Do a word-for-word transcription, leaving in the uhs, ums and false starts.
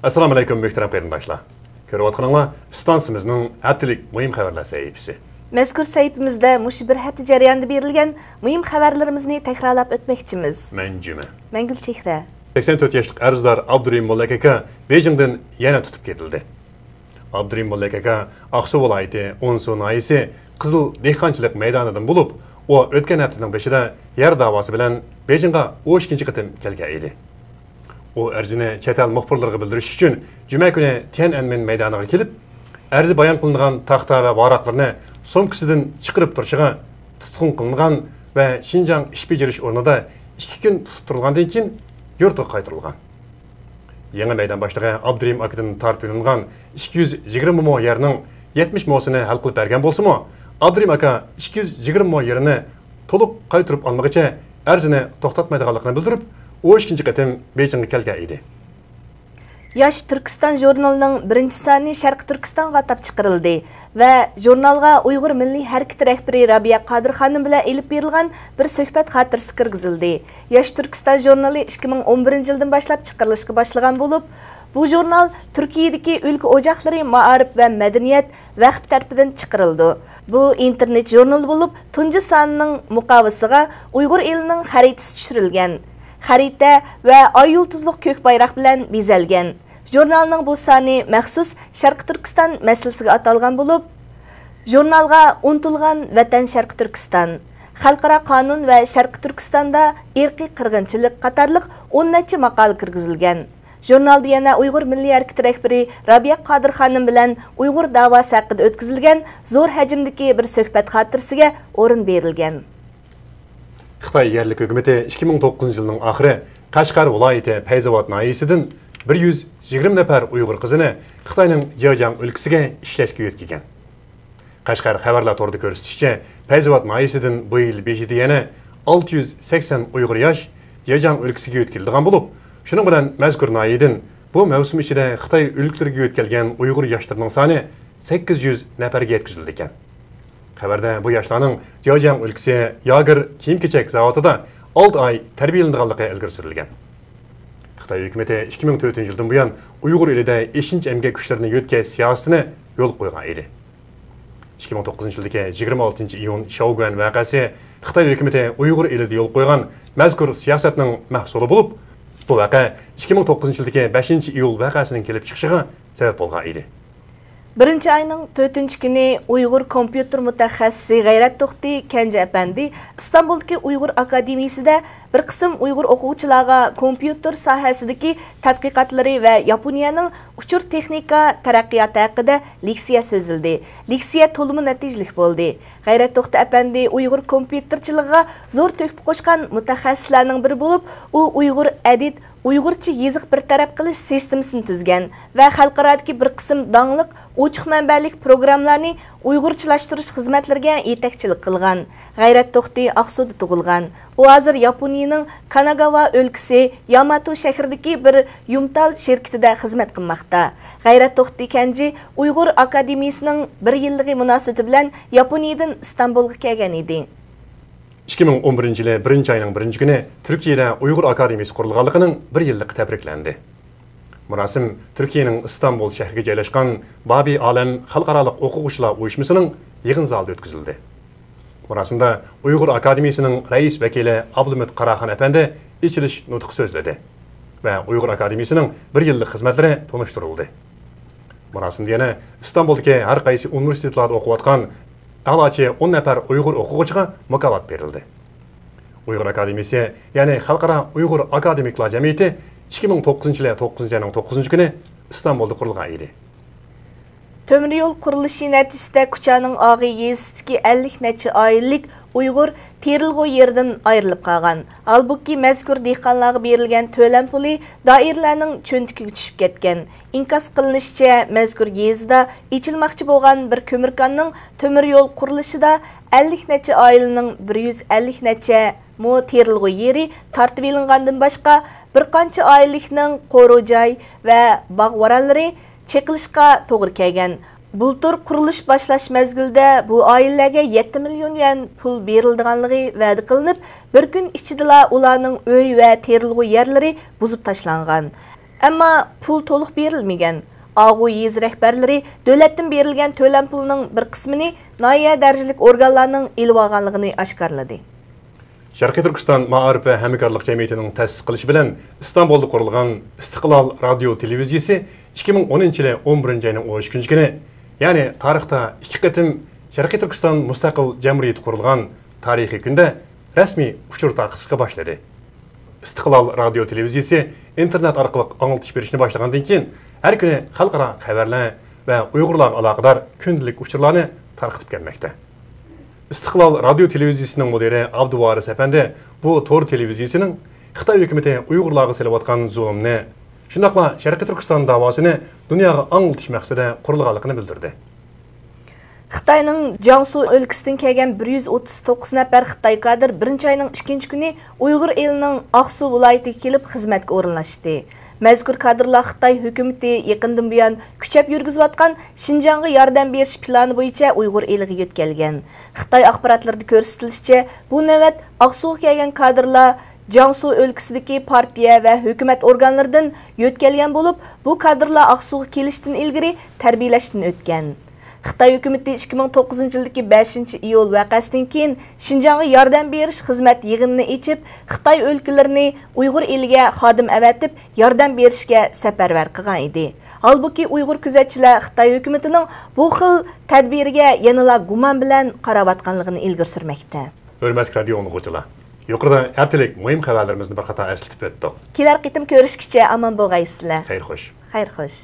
ئەسسالامۇ ئەلەيكۇم، مۆھتەرەم قېرىنداشلار. كۆرۈۋاتقىنىڭلار ئىستانسىمىزنىڭ ھەپتىلىك مۇھىم خەۋەرلەر سەھىپىسى. مەزكۇر سەھىپىمىزدە مۇشۇ بىر ھەپتە جەريانىدا بېرىلگەن مۇھىم خەۋەرلىرىمىزنى تەكرارلاپ ئۆتمەكچىمىز. مەن جۈمە. مەن گۈلچېھرە. سەكسەن تۆت ياشلىق ئەرزدار ئابدۇرېھىم موللاكاكا بېيجىڭدىن يەنە تۇتۇپ كېتىلدى. ئابدۇرېھىم موللاكاكا ئاقسۇ ۋىلايىتى ئونسۇ ناھىيەسى قىزىل دېھقانچىلىق مەيدانىدىن بولۇپ، ئۇ ئۆتكەن ھەپتىنىڭ بېشىدا يەر داۋاسى بىلەن بېيجىڭغا ئون ئىككىنچى قېتىم كەلگەن ئىدى. ئۇ ئەرزىنى چەت ئەل مۇخبىرلىرىغا بىلدۈرۈش ئۈچۈن جۈمە كۈنى تيەنئەنمېن مەيدانىغا كېلىپ، ئەرزى بايان قىلىنغان تاختا ۋە ۋاراقلىرىنى سومكىسىدىن چىقىرىپ تۇرۇشىغا تۇتقۇن قىلىنغان ۋە شىنجاڭ ئىش بېجىرىش ئورنىدا ئىككى كۈن تۇتۇپ تۇرۇلغاندىن كېيىن يۇرتىغا قايتۇرۇلغان. يېڭى مەيدان باشلىقى ئابدۇرېھىم ئاكىدىن تارتىۋېلىنغان ئىككى يۈز يىگىرمە مو يەرنىڭ يەتمىش موسىنى ھەل قىلىپ بەرگەن بولسىمۇ، ئابدۇرېھىم ئاكا ئىككى يۈز يىگىرمە مو يېرىنى تولۇق قايتۇرۇپ ئالمىغىچە ئەرزىنى توختاتمايدىغانلىقىنى بىلدۈرۈپ، ئون ئىككىنچى قېتىم بېيجىڭغا كەلگەن ئىدى. ياش تۈركىستان ژۇرنىلىنىڭ بىرىنچى سانى شەرقىي تۈركىستانغا ئاتاپ چىقىرىلدى ۋە ژۇرنالغا ئۇيغۇر مىللىي ھەرىكىتى رەھبىرى رابىيە قادىر خانىم بىلەن ئېلىپ بېرىلغان بىر سۆھبەت خاتىرىسى كىرگۈزۈلدى. ياش تۈركىستان ژۇرنىلى ئىككى مىڭ ئون بىرىنچى يىلدىن باشلاپ چىقىرىلىشقا باشلىغان بولۇپ، بۇ ژۇرنال تۈركىيەدىكى ئۆلكە ئوچاقلىرى مائارىپ ۋە مەدەنىيەت ۋەقپى تەرىپىدىن چىقىرىلىدۇ. بۇ ئىنتېرنېت ژۇرنىلى بولۇپ، تۇنجى سانىنىڭ مۇقاۋىسىغا ئۇيغۇر ئېلىنىڭ خەرىتىسى چۈشۈرۈلگەن. خەرىتە ۋە ئاي يۇلتۇزلۇق كۆك بايراق بىلەن بېزەلگەن. ژۇرنالنىڭ بۇ سانى مەخسۇس شەرقىي تۈركىستان مەسىلىسىگە ئاتالغان بولۇپ، ژۇرنالغا ئۇنتۇلغان ۋەتەن شەرقىي تۈركىستان، خەلقئارا قانۇن ۋە شەرقىي تۈركىستاندا ئىرقىي قىرغىنچىلىق قاتارلىق ئون نەچچە ماقالە كىرگۈزۈلگەن. ژۇرنالدا يەنە ئۇيغۇر مىللىي ھەرىكىتى رەھبىرى رابىيە قادىر خانىم بىلەن ئۇيغۇر داۋاسى ھەققىدە ئۆتكۈزۈلگەن زور ھەجىمدىكى بىر سۆھبەت خاتىرىسىگە ئورۇن بېرىلگەن. خىتاي يەرلىك ھۆكۈمىتى ئىككى مىڭ توققۇزىنچى يىلنىڭ ئاخىرى قەشقەر ۋىلايىتى پەيزاۋات ناھىيەسىدىن بىر يۈز يىگىرمە نەپەر ئۇيغۇر قىزىنى خىتاينىڭ جياجياڭ ئۆلكىسىگە ئىشلەشكە يۆتكىگەن. قەشقەر خەۋەرلەر تورىدا كۆرسىتىشىچە، پەيزاۋات ناھىيەسىدىن بۇ يىل بېشىدا يەنە ئالتە يۈز سەكسەن ئۇيغۇر ياش جياجياڭ ئۆلكىسىگە يۆتكىلىدىغان بولۇپ، شۇنىڭ بىلەن مەزكۇر ناھىيەدىن بۇ مەۋسۇم ئىچىدە خىتاي ئۆلكىلىرىگە يۆتكەلگەن ئۇيغۇر ياشلىرىنىڭ سانى سەككىز يۈز نەپەرگە يەتكۈزۈلىدىكەن. خەۋەردە بۇ ياشلارنىڭ جياجياڭ ئۆلكىسى ياگېر كىيىم-كېچەك زاۋۇتىدا ئالتە ئاي تەربىيەلىنىدىغانلىقى ئىلگىرى سۈرۈلگەن. خىتاي ھۆكۈمىتى ئىككى مىڭ تۆتىنچى يىلدىن بۇيان ئۇيغۇر ئېلىدە ئېشىنچا ئەمگەك كۈچلىرىنى يۆتكەش سىياسىتىنى يولغا قويغان ئىدى. ئىككى مىڭ توققۇزىنچى يىلدىكى يىگىرمە ئالتىنچى ئىيۇن شياۋگۈەن ۋەقەسى خىتاي ھۆكۈمىتى ئۇيغۇر ئېلىدە يولغا قويغان مەزكۇر سىياسەتنىڭ مەھسۇلى بولۇپ، بۇ ۋەقە ئىككى مىڭ توققۇزىنچى يىلدىكى بەشىنچى ئىيۇل ۋەقەسىنىڭ كېلىپ چىقىشىغا سەۋەب بولغان ئىدى. بىرىنچى ئاينىڭ تۆتىنچى كۈنى ئۇيغۇر كومپيۇتېر مۇتەخەسسىسى غەيرەت توختى كەنجى ئەپەندى ئىستانبۇلدىكى ئۇيغۇر ئاكادېمىيىسىدە بىر قىسىم ئۇيغۇر ئوقۇغۇچىلارغا كومپيۇتېر ساھەسىدىكى تەتقىقاتلىرى ۋە ياپونىيەنىڭ ئۇچۇر تېخنىكا تەرەققىياتى ھەققىدە لېكسىيە سۆزلىدى. لېكسىيە تولىمۇ نەتىجىلىك بولدى. غەيرەت توختى ئەپەندى ئۇيغۇر كومپيۇتېرچىلىقىغا زور تۆھپە قوشقان مۇتەخەسسىسلەرنىڭ بىرى بولۇپ، ئۇ ئۇيغۇر ئەدىت، ئۇيغۇرچە يېزىق بىر تەرەپ قىلىش سىستېمىسىنى تۈزگەن ۋە خەلقئارادىكى بىر قىسىم داڭلىق ئوچۇق مەنبەلىك پروگراممىلارنى ئۇيغۇرچىلاشتۇرۇش خىزمەتلىرىگە يېتەكچىلىك قىلغان. غەيرەت توختى ئاقسۇدا تۇغۇلغان. ئۇ ھازىر ياپونىيىنىڭ كاناگاۋا ئۆلكىسى ياماتو شەھىرىدىكى بىر يۇمتال شىركىتىدە خىزمەت قىلماقتا. غەيرەت توختى كەنجى ئۇيغۇر ئاكادېمىيىسىنىڭ بىر يىللىقى مۇناسىۋىتى بىلەن ياپونىيىدىن ئىستانبۇلغا كەلگەن ئىدى. ئىككى مىڭ ئون بىرىنچى يىلى بىرىنچى ئاينىڭ بىرىنچى كۈنى تۈركىيەدە ئۇيغۇر ئاكادېمىيىسى قۇرۇلغانلىقىنىڭ بىر يىللىقى تەبرىكلەندى. مۇراسىم تۈركىيەنىڭ ئىستانبۇل شەھىرىگە جايلاشقان بابى ئالەم خەلقئارالىق ئوقۇغۇچىلار ئۇيۇشمىسىنىڭ يىغىن زالىدا ئۆتكۈزۈلدى. مۇراسىمدا ئۇيغۇر ئاكادېمىيىسىنىڭ رەئىس ۋەكىلى ئابلىمىت قاراخان ئەپەندى ئېچىلىش نۇتقى سۆزلىدى ۋە ئۇيغۇر ئاكادېمىيىسىنىڭ بىر يىللىق خىزمەتلىرى تونۇشتۇرۇلدى. مۇراسىمدا يەنە ئىستانبۇلدىكى ھەر قايسى ئۇنىۋېرسىتېتلاردا ئوقۇۋاتقان ئەلاچى ئون نەپەر ئۇيغۇر ئوقۇغۇچىغا مۇكاپات بېرىلدى. ئۇيغۇر ئاكادېمىيىسى، يەنى خەلقئارا ئۇيغۇر ئاكادېمىكلار جەمئىيىتى ئىككى مىڭ توققۇزىنچى يىلى توققۇزىنچى ئاينىڭ توققۇزىنچى كۈنى ئىستانبۇلدا قۇرۇلغان ئىدى. تۆمۈر يول قۇرۇلۇشى نەتىجىسىدە كۇچانىڭ ئاغى يېزىسىدىكى ئەللىك نەچچە ئائىلىلىك ئۇيغۇر تېرىلغۇ يېرىدىن ئايرىلىپ قالغان. ھالبۇكى، مەزكۇر دېھقانلارغا بېرىلگەن تۆلەم پۇلى دائىرىلەرنىڭ چۆنتىكىگە چۈشۈپ كەتكەن. ئىنكاس قىلىنىشىچە، مەزكۇر يېزىدا ئېچىلماقچى بولغان بىر كۆمۈركاننىڭ تۆمۈر يول قۇرۇلۇشىدا ئەللىك نەچچە ئائىلىنىڭ بىر يۈز ئەللىك نەچچە مو تېرىلغۇ يېرى تارتىۋېلىنغاندىن باشقا، بىر قانچە ئائىلىلىكنىڭ قورۇ جاي ۋە باغ-ۋارانلىرى چېقىلىشقا توغرا كەلگەن. بۇلتۇر قۇرۇلۇش باشلاش مەزگىلىدە بۇ ئائىلىلەرگە يەتتە مىليون يۈەن پۇل بېرىلىدىغانلىقى ۋەدە قىلىنىپ، بىر كۈن ئىچىدىلا ئۇلارنىڭ ئۆي ۋە تېرىلغۇ يەرلىرى بۇزۇپ تاشلانغان. ئەمما پۇل تولۇق بېرىلمىگەن. ئاغۇ يېزا رەھبەرلىرى دۆلەتتىن بېرىلگەن تۆلەم پۇلىنىڭ بىر قىسمىنى ناھىيە دەرىجىلىك ئورگانلارنىڭ ئېلىۋالغانلىقىنى ئاشكارىلىدى. شەرقىي تۈركىستان مائارىپ ۋە ھەمكارلىق جەمئىيىتىنىڭ تەسىس قىلىشى بىلەن ئىستانبۇلدا قۇرۇلغان ئىستىقلال رادىيو تېلېۋىزىيىسى ئىككى مىڭ ئونىنچى يىلى ئون بىرىنچى ئاينىڭ ئون ئۈچىنچى كۈنى، يەنى تارىختا ئىككى قېتىم شەرقىي تۈركىستان مۇستەقىل جەمھۇرىيىتى قۇرۇلغان تارىخىي كۈندە رەسمىي ئۇچۇر تارقىتىشقا باشلىدى. ئىستىقلال رادىيو تېلېۋىزىيىسى ئىنتېرنېت ئارقىلىق ئاڭلىتىش بېرىشنى باشلىغاندىن كېيىن، ھەر كۈنى خەلقئارا خەۋەرلەر ۋە ئۇيغۇرلارغا ئالاقىدار كۈندىلىك ئۇچۇرلارنى تارقىتىپ كەلمەكتە. ئىستىقلال رادىيو تېلېۋىزىيىسىنىڭ مۇدىرى ئابدۇۋارىس ئەپەندى بۇ تور تېلېۋىزىيىسىنىڭ خىتاي ھۆكۈمىتى ئۇيغۇرلارغا سېلىۋاتقان زۇلۇمنى، شۇنداقلا شەرقىي تۈركىستان داۋاسىنى دۇنياغا ئاڭلىتىش مەقسىتىدە قۇرۇلغانلىقىنى بىلدۈردى. خىتاينىڭ جياڭسۇ ئۆلكىسىدىن كەلگەن بىر يۈز ئوتتۇز توققۇز نەپەر خىتاي كادىر بىرىنچى ئاينىڭ ئىككىنچى كۈنى ئۇيغۇر ئېلىنىڭ ئاقسۇ ۋىلايىتىگە كېلىپ خىزمەتكە ئورۇنلاشتى. مەزكۇر كادىرلار خىتاي ھۆكۈمىتى يېقىندىن بۇيان كۈچەپ يۈرگۈزۈۋاتقان شىنجاڭغا ياردەم بېرىش پىلانى بويىچە ئۇيغۇر ئېلىگە يۆتكەلگەن. خىتاي ئاخباراتلىرىدا كۆرسىتىلىشىچە، بۇ نۆۋەت ئاقسۇغا كەلگەن كادىرلار جياڭسۇ ئۆلكىسىدىكى پارتىيە ۋە ھۆكۈمەت ئورگانلىرىدىن يۆتكەلگەن بولۇپ، بۇ كادىرلار ئاقسۇغا كېلىشتىن ئىلگىرى تەربىيەلەشتىن ئۆتكەن. خىتاي ھۆكۈمىتى ئىككى مىڭ توققۇزىنچى يىلدىكى بەشىنچى ئىيۇل ۋەقەسىدىن كېيىن شىنجاڭغا ياردەم بېرىش خىزمەت يىغىنىنى ئېچىپ، خىتاي ئۆلكىلىرىنى ئۇيغۇر ئېلىگە خادىم ئەۋەتىپ ياردەم بېرىشكە سەپەرۋەر قىلغان ئىدى. ھالبۇكى، ئۇيغۇر كۆزەتچىلەر خىتاي ھۆكۈمىتىنىڭ بۇ خىل تەدبىرىگە يەنىلا گۇمان بىلەن قاراۋاتقانلىقىنى ئىلگىرى سۈرمەكتە. ھۆرمەتلىك رادىيو ئاڭلىغۇچىلار، يۇقىرىدا ھەپتىلىك مۇھىم خەۋەرلىرىمىزنى بىر قاتار ئەسلىتىپ ئۆتتۇق. كېلەر قېتىم كۆرۈشكىچە ئامان بولغايسىلەر. خەير خوش. خەير خوش.